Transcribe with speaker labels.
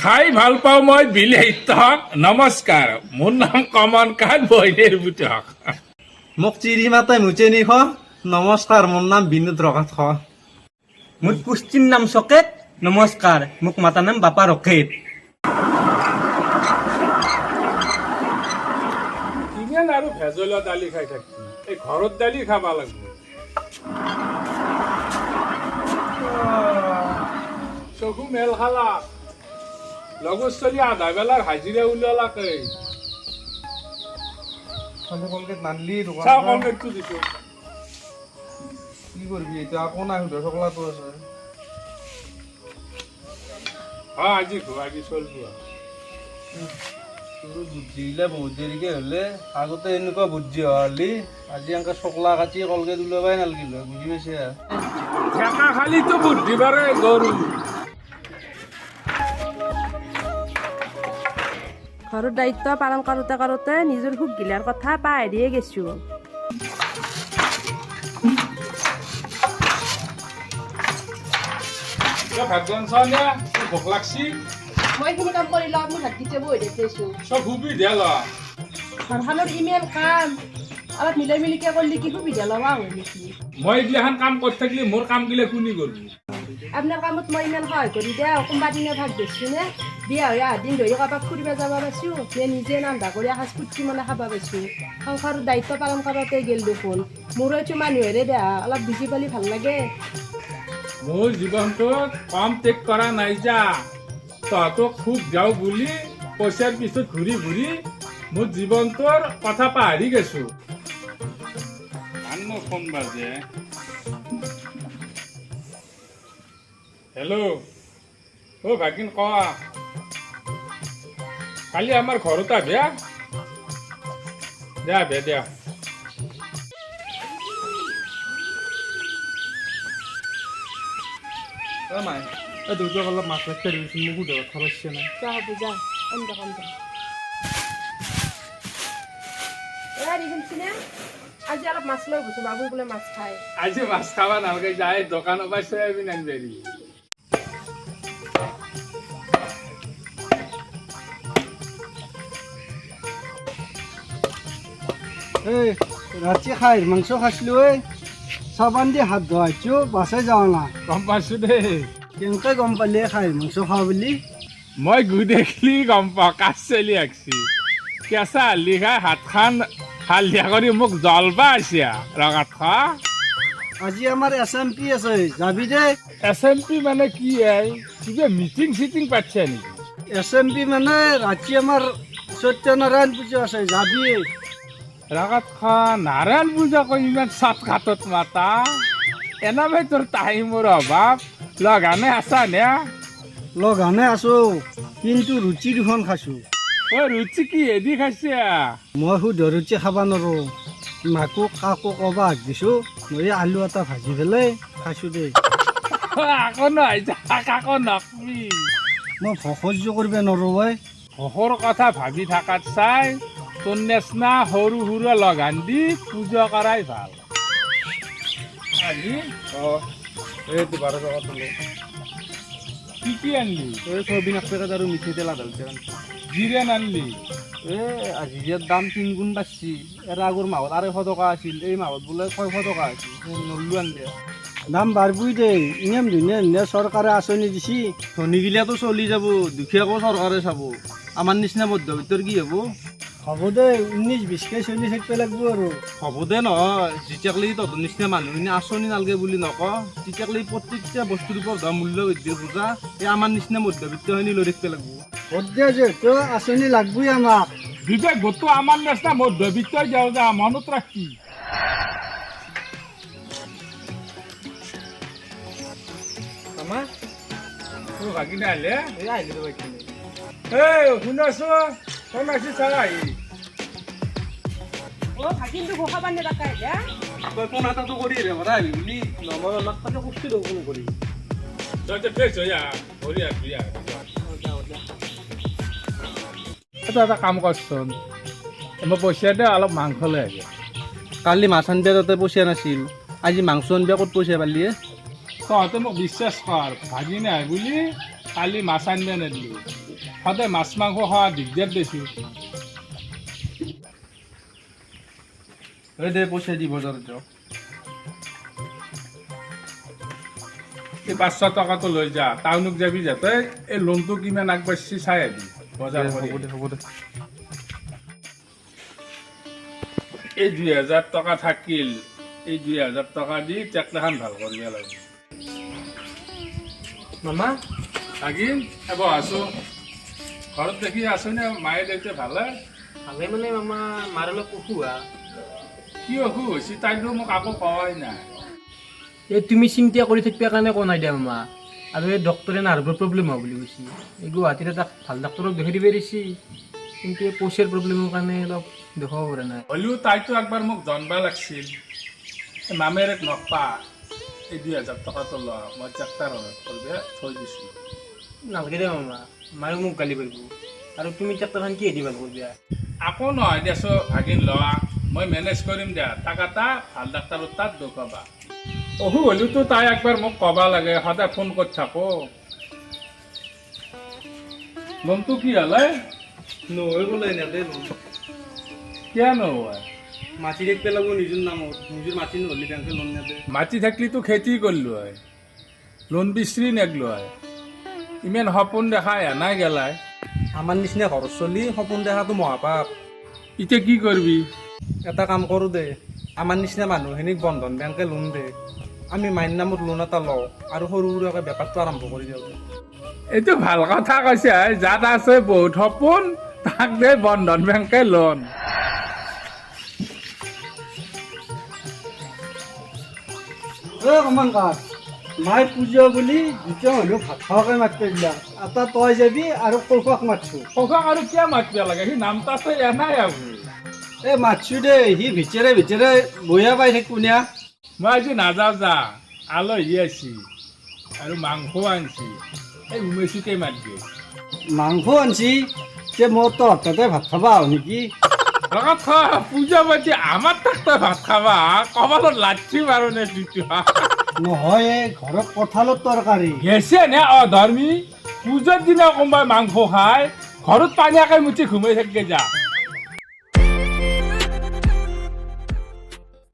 Speaker 1: খাই ভাল পাওঁ মই বিলাহী টক। নমস্কাৰ, মোৰ নাম কমন কান বহিনীৰ পুতক।
Speaker 2: মোক চিৰি মাতাই মুচেনি খ। নমস্কাৰ, মোৰ নাম বিনোদ ৰকাত খ।
Speaker 3: মোৰ পুষ্টিৰ নাম চকেত। নমস্কাৰ, মোক মাতা নাম বাপা ৰকেত।
Speaker 1: কিমান আৰু ভেজলীয়া দালি খাই থাকিবি? এই ঘৰত দালি খাব লাগিব। চকু মেল খালা, লগত চলি আধা বেলাৰ হাজিৰা ওলালাকে।
Speaker 2: কলগেট নানলি?
Speaker 1: চাহ কলগেটটো দিছো।
Speaker 2: কি কৰিবি এতিয়া? আকৌ নাই সুধা চকলাটো আছে।
Speaker 1: হয়, আজি ঘৰ আজি চলিব।
Speaker 2: তোৰ বুদ্ধি গিলা বহুত দেৰিকে হ'লে। আগতে এনেকুৱা বুদ্ধি হোৱা আজি এনেকে চকলা কাটি কলগেট ওলাবাই নালগিল হয়, বুজি পাইছা?
Speaker 1: ঠেকা খালিতো বুদ্ধি বাৰে গৰু।
Speaker 4: ঘৰৰ দায়িত্ব পালন কৰোঁতে কৰোঁতে নিজৰ সুখ গিলাৰ কথা পাহৰিয়ে গেছো।
Speaker 1: তই ভাত বনাইছ নে? তোৰ ভোক লাগছি।
Speaker 4: মই এইখিনি কাম কৰি লওঁ, আপুনি ভাতকেইটা বহি দেখিছো।
Speaker 1: চব সুবিধা ল।
Speaker 4: ঘৰখনৰ ইমেইল কাম অলপ মিলাই মিলিকে কৰিলে কি সুবিধা লোৱা হয় নেকি?
Speaker 1: মই এইগিলাখান কাম কৰি থাকিলে মোৰ কাম গিলা কোনি কৰবি?
Speaker 4: আপোনাৰ কামত মই ইমান সহায় কৰি দিওঁ, কোনোবা দিনা ভাগ ধৰছোঁ নে? বিয়া হৈ অহা দিন ধৰি ক'ৰবাত ফুৰিব যাব পাইছোঁ নে? নিজে ৰন্ধা কৰি এসাঁজ ফূৰ্তি মনে খাব পাইছোঁ? সংসাৰৰ দায়িত্ব পালন কৰোঁতে গ'ল দেখোন। মোৰো মানুহেৰে দেহা অলপ বুজি পালি ভাল লাগে।
Speaker 1: মোৰ জীৱনটোত কম টেক কৰা নাই যা। তহঁতক খুব যাওঁ বুলি পইচাৰ পিছত ঘূৰি ঘূৰি মোৰ জীৱনটোৰ কথা পাহৰি গৈছো। আন ফোন বাজে। হেল্ল', অ' ভাগিন, কোৱা। কালি আমাৰ ঘৰত আহবি। দে আহবি দিয়া।
Speaker 2: মাই, এই দেউতাক অলপ মাছ ৰাখিব দিবিচোন, মোক সুধা কথা পাইছে নাই।
Speaker 4: যা হ'ব, যা, কম দে, কম দে। এ শুনছিনে, আজি অলপ মাছ লৈ গৈছো, বাবু বোলে মাছ খায়।
Speaker 1: আজি মাছ খাব নালাগে, যায় দোকানৰ পৰা চয়াবিন আনবি।
Speaker 5: এই ৰাতি খাই মাংস খাইছিলো। এই চাবান দি হাত ধোৱাইছো, বাছেই যোৱা নাই।
Speaker 1: গম পাইছো দেই।
Speaker 5: কেনেকৈ গম পালি খাই মাংস খোৱা বুলি?
Speaker 1: মই গু দেখলি গম পাওঁ। কাচ চেলি আঁকছি, কেঁচা হালধি খাই হাতখন হালধীয়া কৰি মোক জলবা আহিছে ৰঙাত খোৱা।
Speaker 5: আজি আমাৰ এছ এম পি আছে, যাবি দেই।
Speaker 1: এছ এম পি মানে কি? এই কিবা মিটিং চিটিং পাতছে নেকি?
Speaker 5: এছ এম পি মানে ৰাতি আমাৰ সত্যনাৰায়ণ পূজা আছে, যাবি।
Speaker 1: ৰঙাত খোৱা, নাৰায়ণ পূজা কৰি ইমান চাট কাটত মাতা এনামে তোৰ টাইমৰ অভাৱ লগানে আছা নে?
Speaker 5: লগানে আছো, কিন্তু ৰুটি দুখন খাইছো।
Speaker 1: ঐ, ৰুচি কি হেদি খাইছে?
Speaker 5: মই শুদ্ধ ৰুটি খাব নোৱাৰো। মাকো কাকো ক'বা হাক দিছো, মই আলু এটা ভাজি পেলাই খাইছো দেই।
Speaker 1: আকৌ নহয় যা, কাকো নকবি।
Speaker 5: মই ভোক সহ্য কৰিব নোৱাৰো ঐ।
Speaker 1: ভোকৰ কথা ভাবি থাকাত চাই তোৰ নিচিনা সৰু সুৰা লগান দি পূজা কৰাই ভাল আজি।
Speaker 2: অঁ, এইটো 12 টকা তোলো।
Speaker 1: কি কি আনলি?
Speaker 2: এই চয়াবিন এক পেকেট আৰু মিঠাতেল আধা লিটাৰ আনছি।
Speaker 1: জিৰে নানলি?
Speaker 2: এই জিৰাৰ দাম 3 গুণ বাঢ়ছি। ইয়াৰ আগৰ মাহত 250 টকা আছিল, এই মাহত বোলে 600 টকা আছিল। নল্লু আনবে।
Speaker 5: দাম বাঢ়বই দেই, ইমান ধুনীয়া ধুনীয়া চৰকাৰে আঁচনি দিছি।
Speaker 2: ধনীগিলাতো চলি যাব, দুখীয়াকো চৰকাৰে চাব। আমাৰ নিচিনা মধ্যবিত্তৰ কি হ'ব?
Speaker 5: হ'ব দে, 19 20কে চলি থাকিব লাগিব আৰু।
Speaker 2: হ'ব দে নহয়, যেতিয়াকলৈ তহঁতৰ নিচিনা মানুহখিনি আঁচনি নালগে বুলি নক, তেতিয়াকলৈ প্ৰত্যেকটা বস্তুৰ ওপৰত হোৱা মূল্য বৃদ্ধিৰ বোজা এই আমাৰ নিচিনা মধ্যবিত্তখিনি লৈ থাকিব লাগিব।
Speaker 5: ভোট দিয়া যিহেতু আঁচনি লাগবই আমাক।
Speaker 1: বিবেক, ভোটটো আমাৰ নিচিনা মধ্যবিত্তই যাওঁ যা, মনত ৰাখি।
Speaker 2: আমাৰ
Speaker 1: তোৰ ভাগিনে আহিলে?
Speaker 2: এই আহিলো ৰ'বা।
Speaker 1: এই শুনাচোন, ফোন আহিছে, চাই আহি।
Speaker 4: অ ভাগিনটো ঘোষা বান্ধি ৰাখা এতিয়া।
Speaker 2: তই ফোন এটাটো কৰি ৰে কথা আহিবি বুলি নম্বৰ আমাক তাতে কষ্ট দেখোন কৰি।
Speaker 1: তই ফ্ৰেছ হৈ আহ, ভৰি হাত ধুই আহ। তই এটা কাম কৰচোন, মই পইচা দে, অলপ মাংস লৈ আহিবি।
Speaker 2: কালি মাছ আনবা তাতে পইচা নাছিল, আজি মাংস আনবা ক'ত পইচা পালি?
Speaker 1: তহঁতে মোক বিশ্বাস কৰ, ভাগিনে আহে বুলি কালি মাছ আনিব নিদিলোঁ। সদায় মাছ মাংস খোৱা দিগদাৰ দেচোন।
Speaker 2: এই দে পইচা দি বজাৰত যাওঁ।
Speaker 1: এই 500 টকাটো লৈ যা, টাউনক যাবি, যাতে এই লোনটো কিমান আগবাঢ়িছে চাই আহিবি বজাৰ কৰি।
Speaker 2: হ'ব দে, হ'ব দে।
Speaker 1: এই 2000 টকা থাকিল, এই 2000 টকা দি ট্ৰেক্টৰখন ভাল কৰিব লাগিব।
Speaker 3: মামা।
Speaker 1: থাকিল এবাৰ আছো ঘৰত, দেখি আছো নে মায়ে দেউতাই ভালে?
Speaker 3: ভালে মানে মামা, মাৰ অলপ অসুখ।
Speaker 1: কি অসুখ হৈছে? তাইতো মোক আকৌ কোৱাই নাই।
Speaker 3: এই তুমি চিন্তা কৰি থাকিব কাৰণে কোৱা নাই দিয়া মামা। আৰু এই ডক্টৰে নাৰ্ভৰ প্ৰব্লেম হোৱা বুলি কৈছে। এই গুৱাহাটীত এটা ভাল ডাক্তৰক দেখাই দিব দিছে, কিন্তু এই পইচাৰ প্ৰব্লেমৰ কাৰণে অলপ দেখুৱাব পৰা নাই।
Speaker 1: হ'লেও তাইতো একবাৰ মোক জনবা লাগছিল। এই মামেৰেক নকপা, এই 2000 টকাটো লোৱা, মই ট্ৰেক্টৰ কৰিব থৈ দিছোঁ।
Speaker 3: নালাগে দে মামা, মায়েও মোক গালি পাৰিব। আৰু তুমি ট্ৰেক্টৰখন কি দি ভাল কৰিবা?
Speaker 1: আকৌ নহয় দেচোন ভাগিন, লোৱা, মই মেনেজ কৰিম দিয়া। তাক এটা ভাল ডাক্তৰৰ তাত দেখুৱাবা। অসুখ হ'লেওতো তাই একবাৰ মোক ক'বা লাগে, সদায় ফোন কৰি থাকো। লোনটো কি হ'লে?
Speaker 2: নহয় বোলে, নেদে লোন।
Speaker 1: কিয় নহয়?
Speaker 2: মাটি থাকিব লাগিব নিজৰ নামত, নিজৰ মাটি নহ'লে বেংকে লোন নেদে।
Speaker 1: মাটি থাকিলেতো খেতি কৰিলো হয়, লোন বিচাৰি নেগলো হয়। ইমান সপোন দেখা এনাই গেলাই।
Speaker 2: আমাৰ নিচিনা ঘৰত চলি সপোন দেখাটো মহাপাপ।
Speaker 1: এতিয়া কি কৰিবি?
Speaker 2: এটা কাম কৰোঁ দে, আমাৰ নিচিনা মানুহখিনিক বন্ধন বেংকে লোন দে। আমি মাইন নামত লোন এটা লওঁ আৰু সৰু সুৰাকৈ বেপাৰটো আৰম্ভ কৰি দিওঁ।
Speaker 1: এইটো ভাল কথা কৈছে। যাত আছে বহুত সপোন, তাক দে বন্ধন বেংকে লোন।
Speaker 5: অ কমান কাক, মায়ে পূজা বুলি দুটা মানুহ ভাত খোৱাকে মাতিব দিলা। এটা তই যাবি আৰু কৌশাক মাতছো।
Speaker 1: কৌশাক আৰু কিয় মাতিব লাগে? সি নাম তাতে এনাই আহো।
Speaker 5: এই মাতছো দেই, সি ভিতৰে ভিতৰে বহিয়া পাই থাকো না।
Speaker 1: মই আজি নাযাওঁ যা, আলহী আছি আৰু মাংস আনছি। এই উমেশুকে মাতবি।
Speaker 5: মাংস আনছি যে, মই তহঁত তাতে ভাত খাবা আহো নেকি?
Speaker 1: লগত খোৱা, পূজা পাতি আমাৰ তাক তই ভাত খাবা? কপালত লাঠি মাৰো নে দুটা।
Speaker 5: নহয়, এই ঘৰত কঁঠালৰ তৰকাৰী।
Speaker 1: গেছে নে অধৰ্মী? পূজাৰ দিনা কোনোবাই মাংস খায়? ঘৰত পানীয়াকে মুঠি ঘুমাই থাকগে যা।